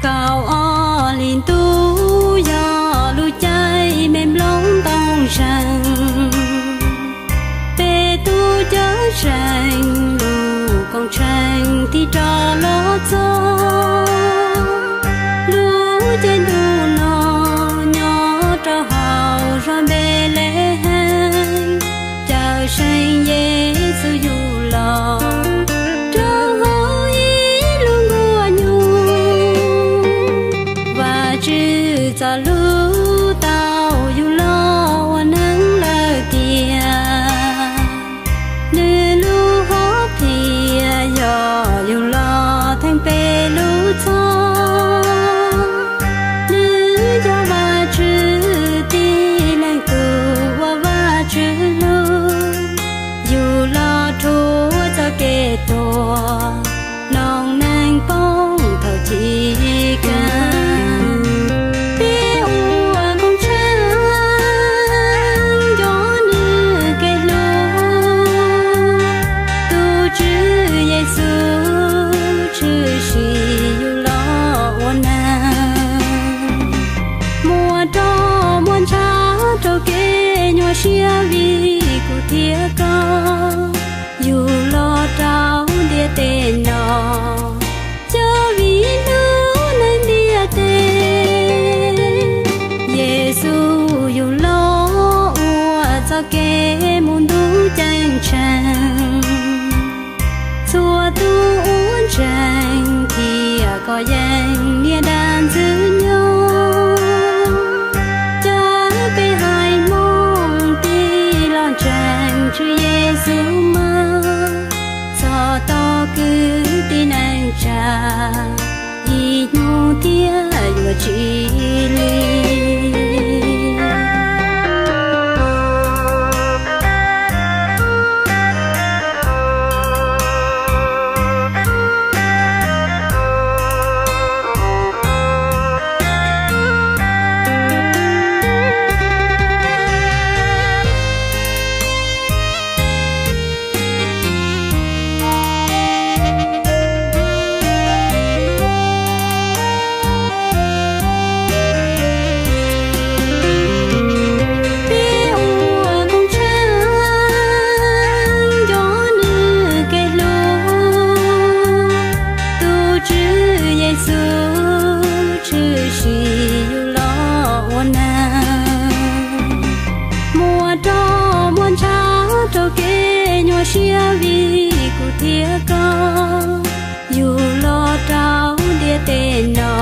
Kaum ob hlis ntuj yog lub caij me nplooj ntoo zeeg, peb tub cawm seej lub koom tshee tig rov los txog. Lub caij ntuj no nyob rau hauv zos Npelehees, cawm seej Yexus yug los rau hauv ib lub nkuaj nyuj. Vajtswv txoj lus tau yug los ua neeg lawm tiag, nws lub hom phiaj yog yug los theej peb lub txhoj. Nws yog Vajtswv Tib Leeg Tub uas Vajtswv hlub, yug los rhuav txoj kev tuag, noog neeg poob thaum chiv keeb. Peb ua koom tshee nco nws kev hlub, tus Tswv Yexus tshwm sim yug los ua neeg, muab roj muab ntshav rau kev nyuaj siab vim kuv thiab koj, yug los rau ntiaj teb no, cov vim hlub neeg ntiaj teb. Yexus yug los ua txoj kev mus ntuj ceeb tsheej, txhua tus uas ntseeg thiab kov yeej niam dab ntxwg nyoog. Caw peb haiv Hmoob tij los ntseeg Tswv Yexus mas, txog tos kwv tij neej tsa, ib hnub thiaj yuav tsim li. Peb ua koom tshee nco nws kev hlub, tus Tswv Yexus tshwm sim yug los ua neeg, muab roj muab ntshav rau kev nyuaj siab vim kuv thiab koj, yug los rau ntiaj teb no,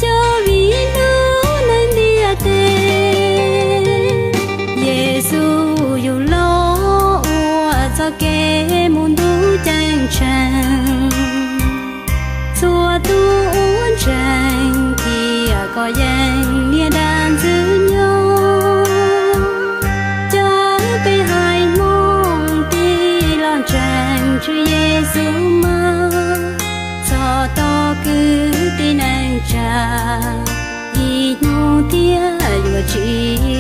cov vim hlub neeg ntiaj teb. Yexus yug los ua txoj kev mus ntuj ceeb tsheej, txhua tus uas ntseeg thiab kov yeej niam dab ntxwg nyoog. Caw peb haiv Hmoob tij los ntseeg Tswv Yexus mas, txog tos kwv tij neej tsa, ib hnub thiaj yuav tsim